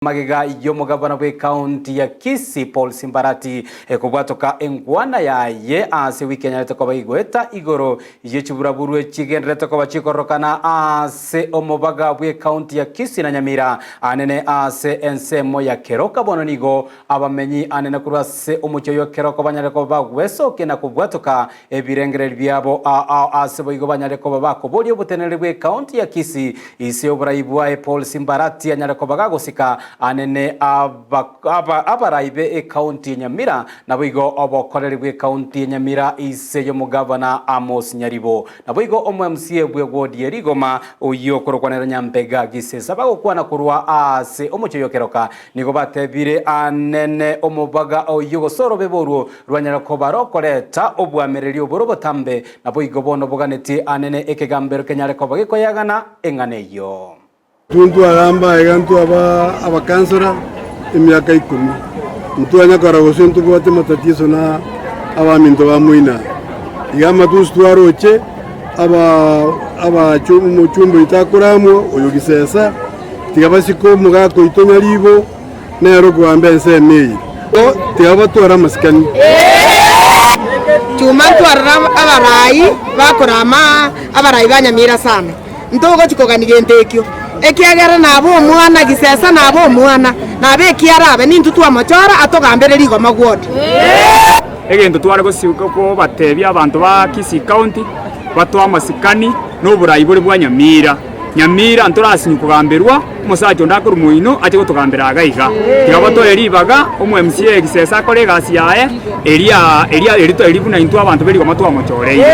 Magega y'omogabana bw'ekaunti ya Kisii Paul Simbarati kobwatoka enkwana yaye ase ewiki enyarete koba igoeta igoro ye chiburaburwe chigendererete koba chikororokana ase omobaga bw'ekaunti ya Kisii na Nyamira anene ase ensemo ya Keroka bono nigo abamenyi anene korwa ase omochie oyo Keroka banyare koba bagwesokia na kobwatoka Ebirengererio biabo ao ase boigo banyare koba bakoboria oboteneneri bw'ecounty ya Kisii ise oborai bwaye Paul Simbarati anyare koba gagosika anene abarai be ecounty ya Nyamira naboigo obokoreri bw'ecounty ya Nyamira ise y'omogavana Amos Nyaribo naboigo omo MCA bwe ward ya Rigoma oyio okorokwa nere Nyambega Gisesa bagokwana korwa ase omochie oyo Keroka Nigo batebire anene omobaga oyio gose orobebe orwo rwanyare koba rokoreta obwamereri oboro botambe, naboigo bono boganetie anene ekegambero kenyare koba gekoyagana eng'ana eyio. Intwe ntwagamba aiga ntwaba abakansora emiaka ikomi, ntwanya korora gose ntobwate amatatiso na abaminto ba moina. Iga amatusi twaroche aba abachu omochumba oito akoramwa oyo gisesa. Tiga basike omogaka oito nyaribo, nere okogamba ensemo eye. Tiga batware amasikani. Chuma ntwarora abarai bakorama abarai ba Nyamira sana, ntogochi kogania gento ekio, ekiagera naba omwana gisesa naba omwana, naba ekiara abe nintwe twamochora atogambere rigoma gwodi. Egento tware kobatebia abanto ba Kisii County, batoe amasikani na oborai bore bwa Nyamira. Nyamira ntorasinye kogamberwa, omosacha onde akorwa moino ache gotogambera iga iga. Tiga batoe ribaga, omo MCA Gisesa akore egasi yaye, eria eria eri buna intwe abanto be rigoma twamochoreire.